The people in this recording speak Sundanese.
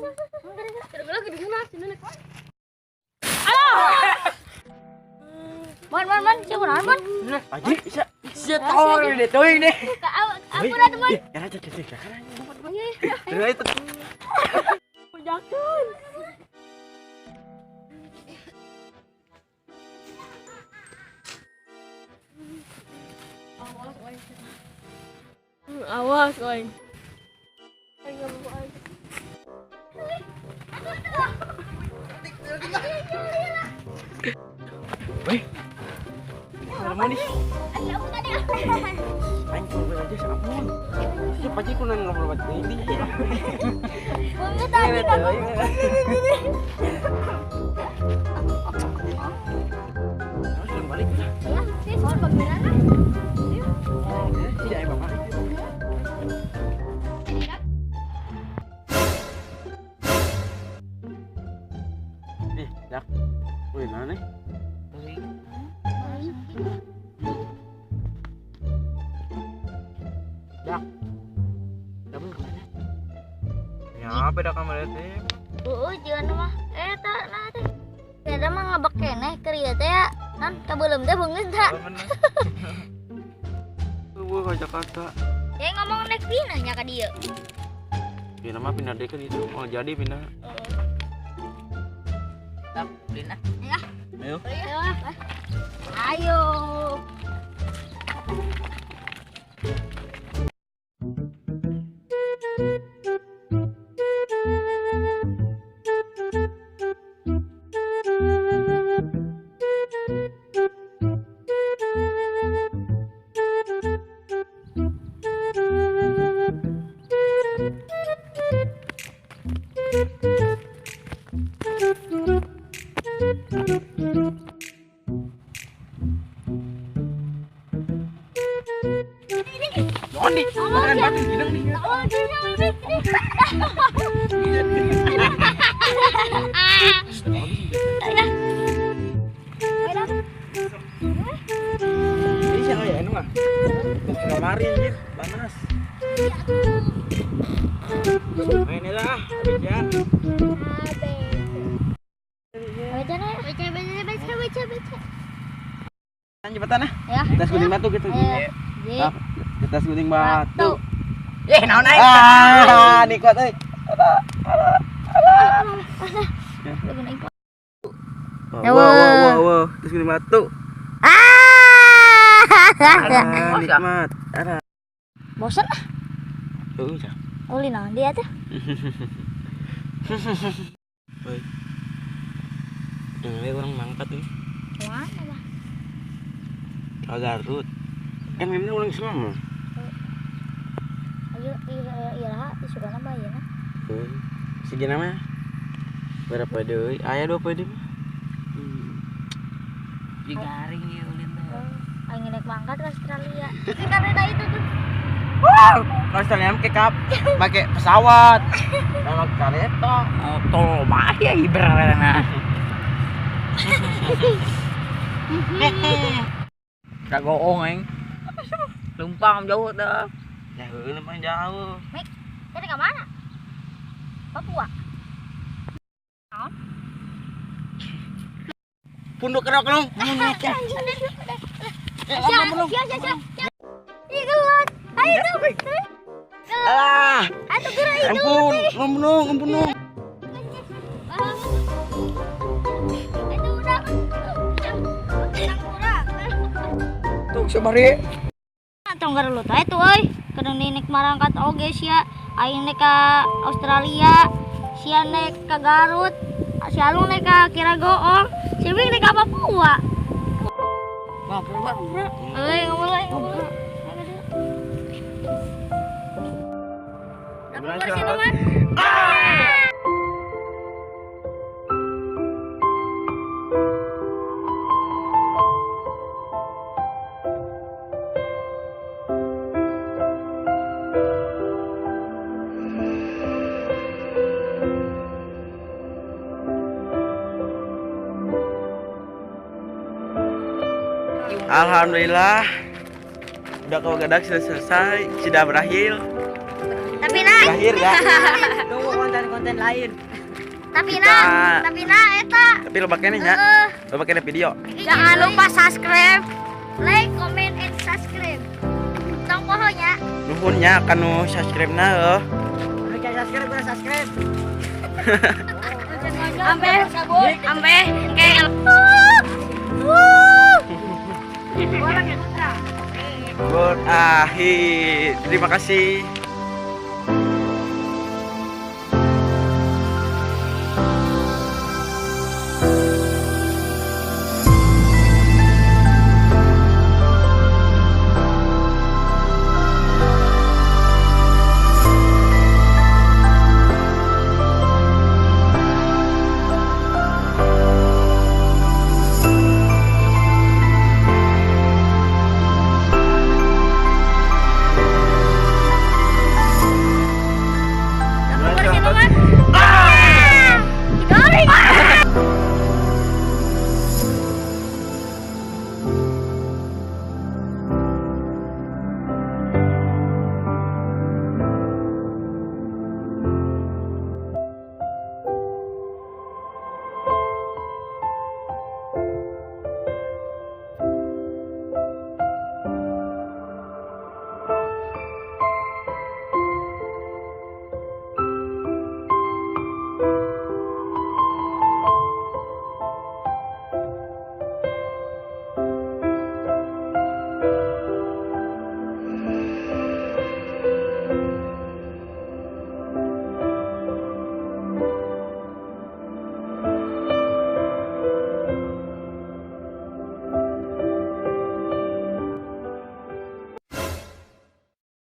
Geura. Mon, mon, mon, siapa naon, Mon? Aji, sia sia tol deh teuing deh. Ampun atuh, Mon. Ya aja aja aja. Terus itu. Pujakeun. Awas, oi. Awas, oi. Aing enggak mau aing. Weh. Manis. Aing kudu aja sampun. Siapa aja kudu ngobrol ini. Bunga tadi kamu. Terus balik lah. Ya, sih soal bagaimana? Tidak bapak. Nih, dak. Wih, mana nih? Dak. Kamu kemana? Ya, beda kamar teh. Heeh, jangan mah. Eta nah teh. Eta mah ngabek keneh keur ieu teh ya. Nan kabeuleum teh beungeut tah. Eueuh ka Jakarta. Ya ngomong nek pindah nya ka dieu. Pindah mah pindah deui ka ditu. Oh, jadi pindah. Tak, pindah. Ya. Ayo. Ayo. Nih, makan batu gideng nih. Ini siapa ya, Enu ah? Kemarin anjir, panas. Main lah, abejan. Abejan ya. Beca beca beca beca. Cepetan ah. Ya. Tas gunting batu gitu. Ya. Kertas gunting batu. Eh, naon aing? Ah, nikmat euy. Alah, alah, alah. Wah, wah, wah, wah, kertas gunting batu. Ah, nikmat. Alah. Bosan ah. Heuh, cah. Uli naon dia teh? Woi. Dengar orang mangkat nih. Mana, Bang? Ke Garut. Kan ini ulang semua. Ayo, iya, isukana mah ayeuna. Heuh. Segini mah. Berapa deui? Aya 2 poe deui mah. Di garing ieu ulin teh. Aing naik mangkat ke Australia. Ini karena itu tuh. Wah, ke Australia make kap, make pesawat. Sama kereta. Auto mah ya ibrana. Kagoong aing. Lumpang jauh dah. Ya heuh lumpang jauh. Mik, tadi ke mana? Papua. Naon? Punduk kerok lu. Sia. Ih, gelut. Ayo tuh. Alah. Atuh geura ieu. Ampun, ampun, ampun. Itu udah. Tuh sabari. Tong gelut wae tuh euy. Kadang nek marangkat oge sia, aing nek ka Australia, sia nek ka Garut, si Alung nek ka Kiragoong, si Wing nek ka Papua. Papua. Euy, ngomong euy, ngomong. Alhamdulillah udah kau gadak sudah selesai, sudah berakhir. Tapi nah. Berakhir ya. Tunggu konten-konten. Konten lain. Tapi Kita- nah, tapi nah eta. Tapi loba keneh nya. Heeh. Loba keneh video. Jangan lupa subscribe, like, comment, and subscribe. Tong poho nya. Nuhun nya kanu subscribe na heuh. Udah subscribe, udah subscribe. Ambe, ambe, kayak. Berakhir. Terima kasih.